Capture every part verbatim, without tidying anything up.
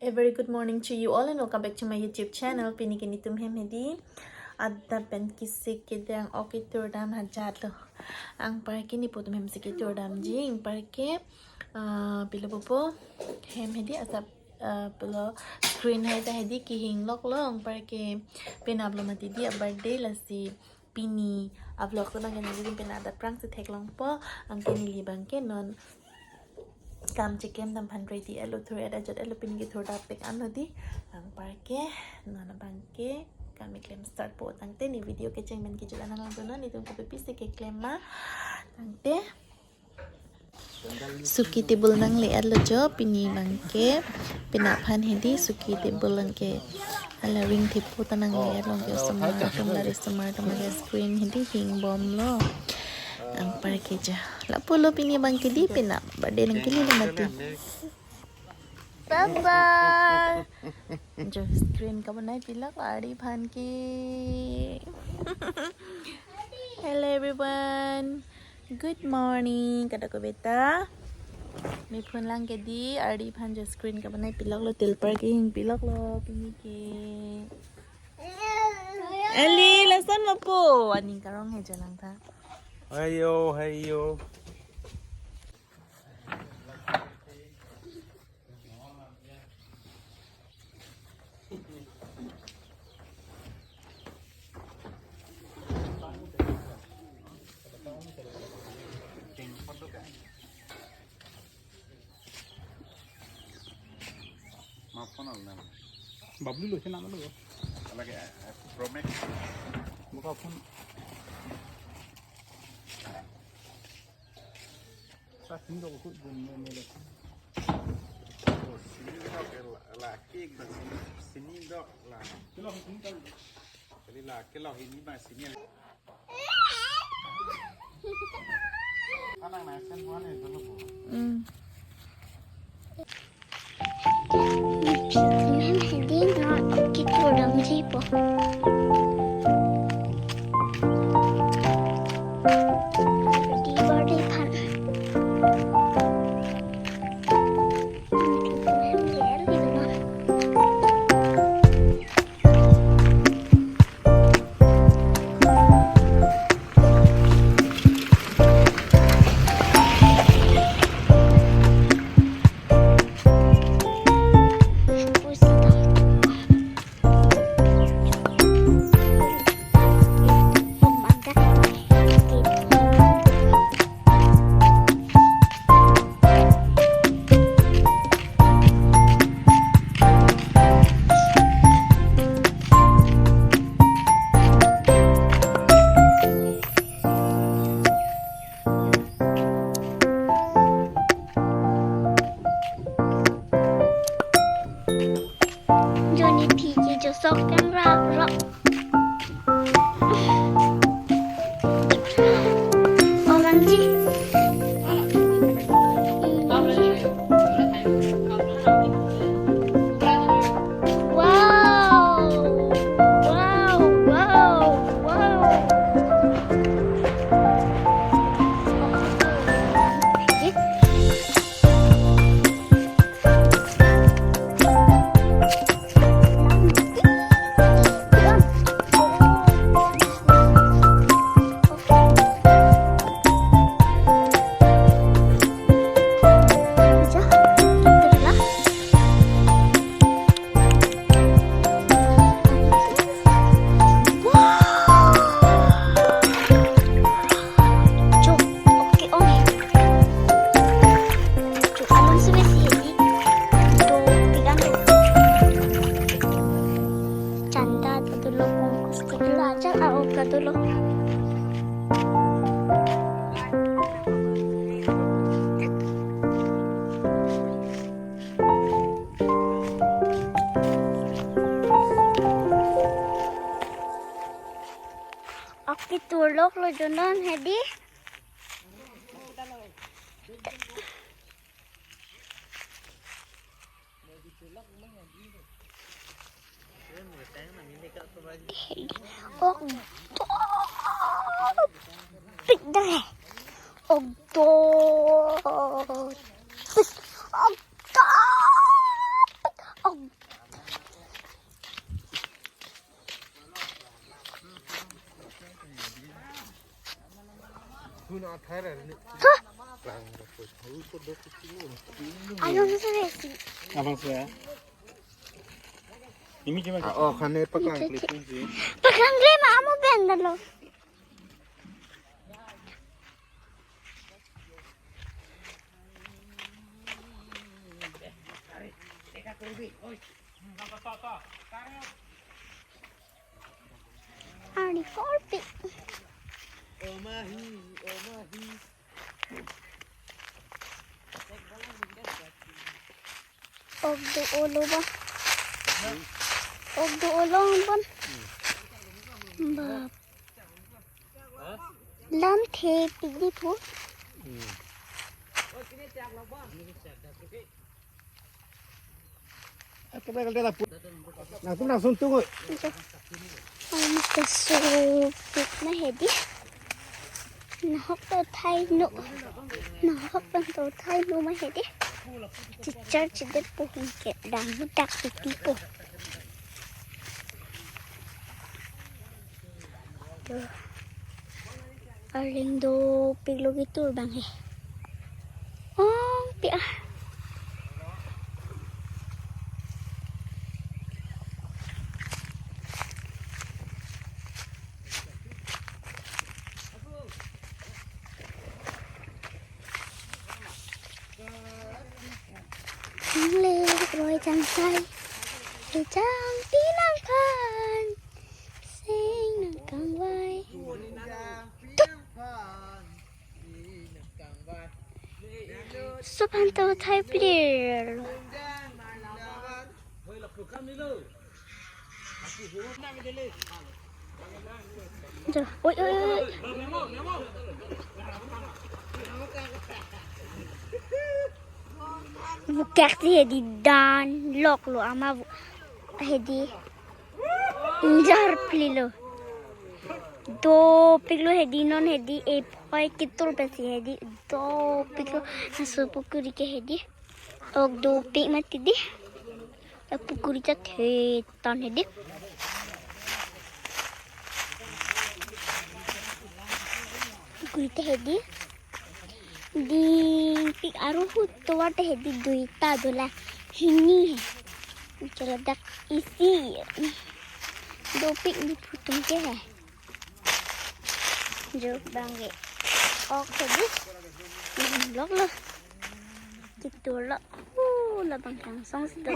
A very good morning to you all and welcome back to my YouTube channel. Pini ke netum hem hedi adap pen kesik kedang ok ketur dam hajat lo. Anparke nepo atum hem si ketur damji, anparke, ah, pilo pupo hem hedi asap, ah, pilo screen hai ta hedi kehing lok lo, anparke penap lo mati di a-birthday, lasi pini a-vlog ta abang ke nangli pen adap prang si theklongpo, anke neli abang ke non kam chekem dam aphan ready et lo, thur et ajat et lo, pini kethur dam pek an lo di. Anparke non abang ke kam keklem start po, tangte ne video kecheng pen kejut an nanglang dun non, netum kopi pisi keklem ma. Tangte suki table nangle et lo jo, pini abang ke penap aphan hedi suki table abang ke hala ring thepo ta nangle et lo, anke osomar atum, lare osomar atum ke screen hedi hing bom lo. Anparke jo lapu lo pini abang ke di, penap birthday nangkele lo mati. Papa. Jo screen kabonai pilok ardi aphan ke. Hello everyone. Good morning. Kada ko beta. Nephun lang ke di, ardi aphan jo screen kabonai pilok lo, tilpar kehing pilok lo pini ke. Ali, lason mapo. Aning karong he jo lang tha. Hayo, hayo. Ma phone al na. Bablu lo, sina lo. Lagi, eh, eh, Pro Max. Buka phone. Sa sini dok ko gun me me lo. Oh, sini dok la, la kik ba sini, sini dok la. Kilo sini kan. Jadi la kilo ini ba sini. Kanang na sen buan itu lo. Hmm. Mem hedi non ok ketur damji po. Happy birthday aphan. Mem ler di non. Joni P J josok kan rak rak. Orang ji. Wow. Wow, wow, wow. Chanda ta dolo, bongkus ta dolo, ajat a-ok ta dolo. Ok ketur lok lo jonon hedi. Ok dopik dai. Ok dopik. Ok dopik. Ok Ayo, sudah sih. Abang sudah. Ini gimana? Ah, oh, kane paklang klip sih. Paklang klip, amo benda lo. Ari korpi. Ok do-olo ba. Ok do-olo bon. Bap. Lam the pik di pu. Nangtum nangsun tung oi. Ang keso pik na hedi. Nahok to thai no. Nahok pan to thai no ma hedi. Chichar chide pu hingke dang dak pik di pu. Tuh. Arleng dopik lo ketur abang he. Oh, pi ah. Nang le roi changsai. Kejang pinang phan. Sing nangkangvai. Tup. Suphan to thai plir. Jo, oi, oi, oi. Vukak si hedi dan lok lo ama vu-, hedi. Injar pli lo. Dopik lo hedi non hedi e phoi ketur pensi hedi. Dopik lo haso pukuri ke hedi. Ok dopik mati di. Ya pukuri ta the tan hedi. Pukuri ta hedi. Dingpik aru ahut tovar ta hedi duita dola hini he. Chala dak isi. Dopik di phutum ke he. Jo bang ke. Ok hedi. Lok lo. Ketur lo. Uh, labang kangsong si do.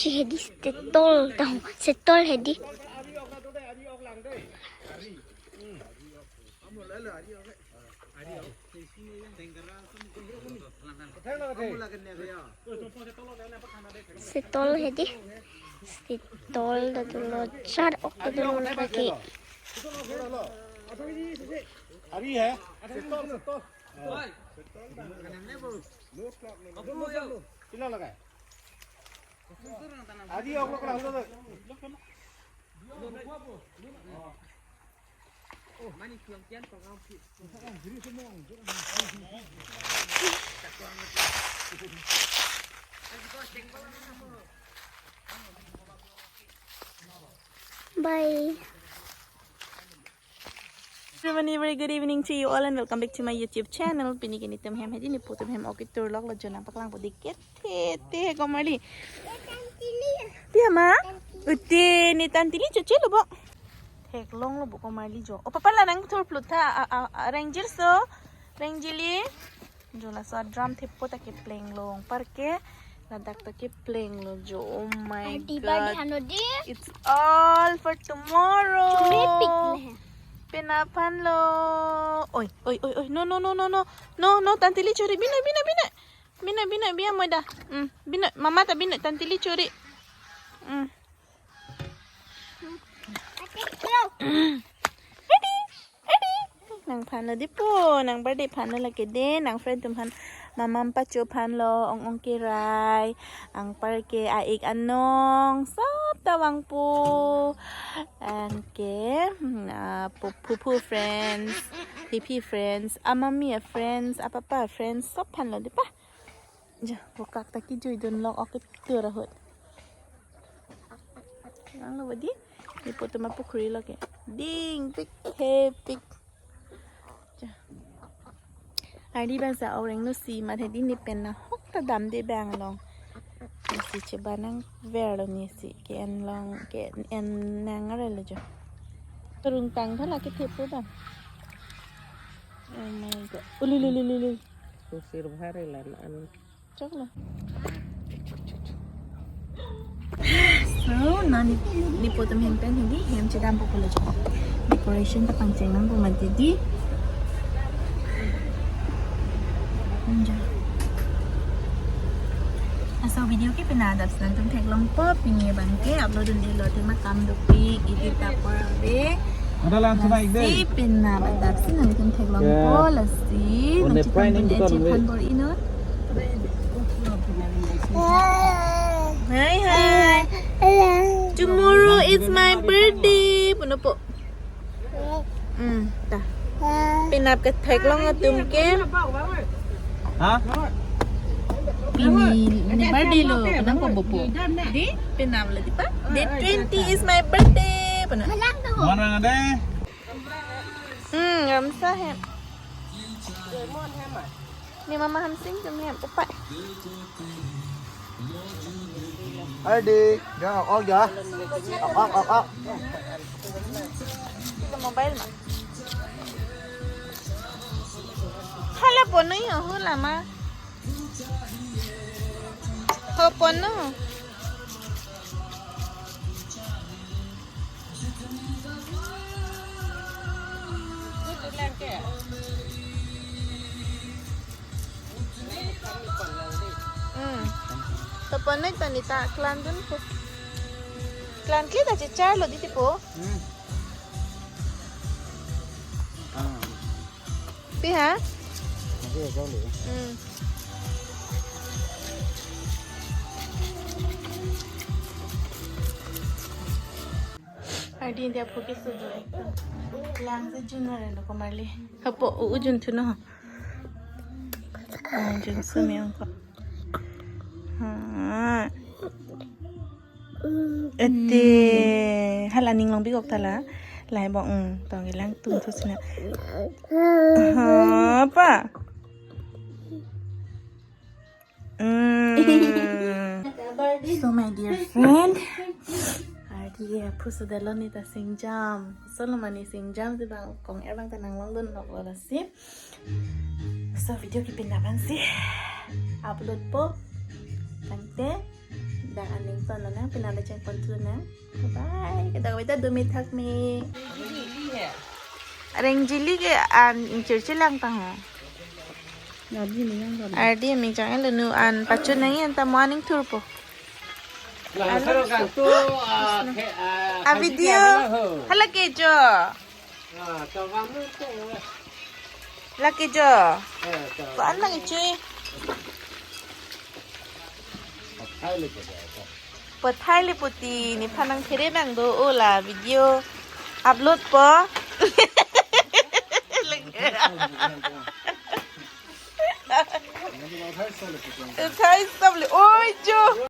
Si hedi setol tahu, setol hedi. Setol hedi. Setol ta dolo, char ok ta dolo lake. Ari hai? Setol, setol. Pila lage? Ari ok lo kala holo. Bye. Everyone, very good evening to you all and welcome back to my YouTube channel. Pini ke netum hem hedi, nepo atum hem ok ketur lok lo, jo nangpaklangpo dikit. Te, te, komarli. Pi ama? Ute, ne Tantili choche lo bo. Theklong lo bo komarli jo. O papa la nangthur plut tha, a, a, a, rengjir so. Rengjili. Jo laso drum thepo ta kepleng lo. Anparke ladak ta kepleng lo jo. Oh my God. Adi badi hano di. It's all for tomorrow. Chumi pik ne. Penaphan lo. Oi, oi, oi, oi. No, no, no, no, no. No, no, Tantili chori. Bina, bina, bina. Bina, bina, bia moida. Hmm, bina, mama ta bina, Tantili chori. Hmm. Adi, adi. Nangphan lo di po, nang birthday phan lo lake de, nang friend atum aphan, mamam pacho phan lo, ong ong kerai, anparke a-ik anong, sop ta vangpo. Anke, hmm, a, pu-, phuphu friends, phiphi friends, amami a friends, apapa friends, sop phan lo di pa. Jo, vukak ta kejuidun lok ok ketur ahut. Ang lo di, nipo atum apukhuri lo ke. Dingpik, thepik. Cha. Ardi bangso orang nu si, mat hedi ne pen nahok ta damde bang along. Ne si chebanang verlo ne si, ke-en long, ke-en nang arlo jo. Turung tang tha la kethe pu bang. Oh my God. Uli, uli, uli, uli. Kusir bhari lan an. Choklo. So, non ni, nipo atum hem pen hedi, hem chedampo pulo jo. Decoration ta pangchengnangpo mati di. Enjoy. Laso video ke pini adap si nangtum theklongpo, pini abang ke upload un-elo, athema kam dopik, edit apor ave. Ada langsung naik deh. Lasi pini adap si nangtum theklongpo, ya, lasi on the nangtum plane kan itu kan, achieve weh, kan bor-i non. Hi, hi. Tomorrow is my birthday. Puno po. Hmm, ta. Penap ketheklong atum ke. Ha? Pini ne birthday lo, penap ko bopo. Di, penap lo di pa. Date twenty is my birthday. Penap. Mana ada? Hmm, ramsa hem. Ne mama hamsing tum hem, upai. Ardi, ya, oh ya. Up, up, up, up. Ito mobile ma. Hala pono yo, hula ma. Ho pono. Hmm. To ponoi to nita klandun po. Klan kli ta chichar lo di tipo. Hmm. Ah. Pi ha? Nanti ya, jauh deh. Hmm. Ardi India phuki sudo ekdom. Lang si jun na reno komarli. Hapo u jun thuno. Ah, jun sumi ongko. Ha. Ete, hala ning long bikok tala. Lahai bong, mm, tong ilang tung thu sina. Ha, apa? Mm. So, my dear friend, Ardi aphu sudalon nita singjam. So, lo mane singjam si bang kong er bang ta nanglong dun nok lo lasi. So, video ke pini abang si upload po. Tangte, dak aning ton lo nang, pini ada cheng pon tu nang. Bye bye. Kita kawita dumi thak mi. Reng jili ke an ingchir chilang ta ho. Ardi mi jang lo nu an pachun nang an ta mo aning thur po. Nah, alo, sero kan tu, ah, ke, ah, a video. Hala ke jo. Ah, to kamu tu. Lake jo. Eh, to. Ko an lang ichi. Hai le ko. Pathai le puti ni phanang khere bang do o la video upload po. Thai stop le. Oi jo.